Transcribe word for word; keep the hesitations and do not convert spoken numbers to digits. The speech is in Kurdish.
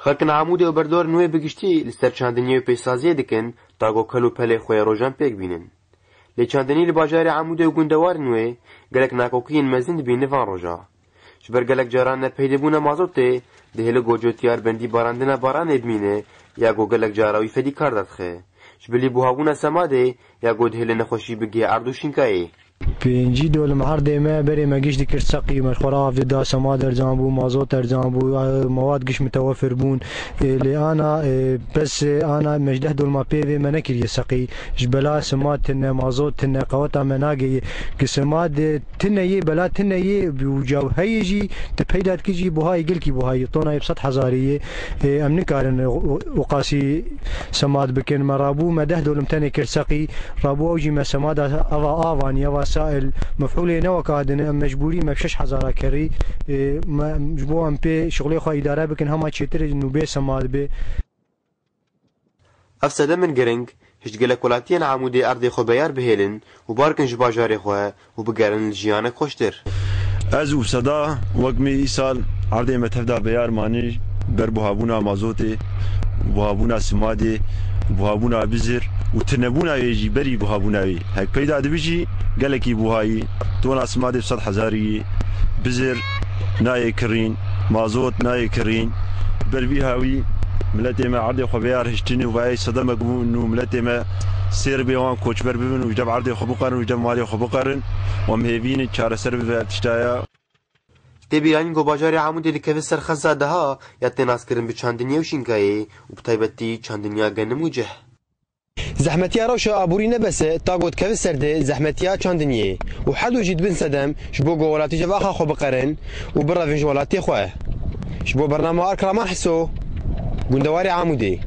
Xelkên Amûdê û berdarên wê bi giştî li ser çandiniyê û pêşsaziyê dikin, ta ku kel û pelê xwe yê rojan pêk bînin. Lê çandinî li bajarê Amûdê û gundewarên wê gelek nakokiyên mezin dibîne van roja. Ji ber gelek caran nepeydêbûna mazotê dihêle ku cotiyar bendî barandina baranê bimîne ya ku gelek cara wî fedîkar derdixe. Ji bilî buhabûna semadê ya ku dihêle nexweşî bigihê erd û şînkayê. Pêncî dolim erdê me, berê me giş dikir seqî, me xwe re av dida, semad ercan bû, mazot ercan bû, e, mewad giş mitewefir bûn. E, lê ana, e, bes, e, ana me ji deh dolma pê vê me nekiriye seqî. Ji bela semad tine, mazot tine, qeweta me nageye. Ki semad, e, tine yê, bela tine yê, û caw heye jî, tu peyda dikî jî buhayê gelkî buhayê, tonayê bi sed hezarê yê. E, em nikarin, e, û, û qasî semad bikin. Me rabû, me deh dolim tenê kir seqî. Rabû ew jî me semada eva avanî, eva sail, mefûlê ne weka din, em mecbûrî me bi şeş hezara kerî, e, me, ji bo em pê şixulê xwe îdare bikin, hema çêtir nûbê semad bê. Ev sedemên giring, hişt gelek welatiyên Amûdê erdê xwe beyar bihêlin û bar kin ji bajarê xwe û bigerin li jiyanek xweştir. Ez û seda wek me îsal erdê me tevda beyar manî ber buhabûna mazotê, buhabûna simadê, buhabûna bizir û tinebûna wê jî berî buhabûna wê. Hek peyda dibî jî gelekî buhayî, tona simadê bi sed hezarî, bizir nayê kirîn, mazot nayê kirîn. Ber vî hawî miletê me erdê xwe bêyar hiştin û vayê sedemek bûn û miletê me sêr bê wan koçber bibin û ji dev erdê xwe biqerin û ji dev malê xwe biqerin. Û em hêvî ne çareser bibe ev tiştaya. Tê bîranîn ku bajarê Amûdê dikeve ser xeza deha ya tê naskirin bi çandiniyê û şînkayê û bi taybetî çandiniya genim û cih. Zehmetiya rewşa aborî ne bes e, ta ku dikeve serdê zehmetiya çandiniyê û her du jî dibin sedem ji bo ku welatî ji axa xwe biqerin û birevin ji welatê xwe. Ji bo bernama Arkraman Hiso, gundewarê Amûdê.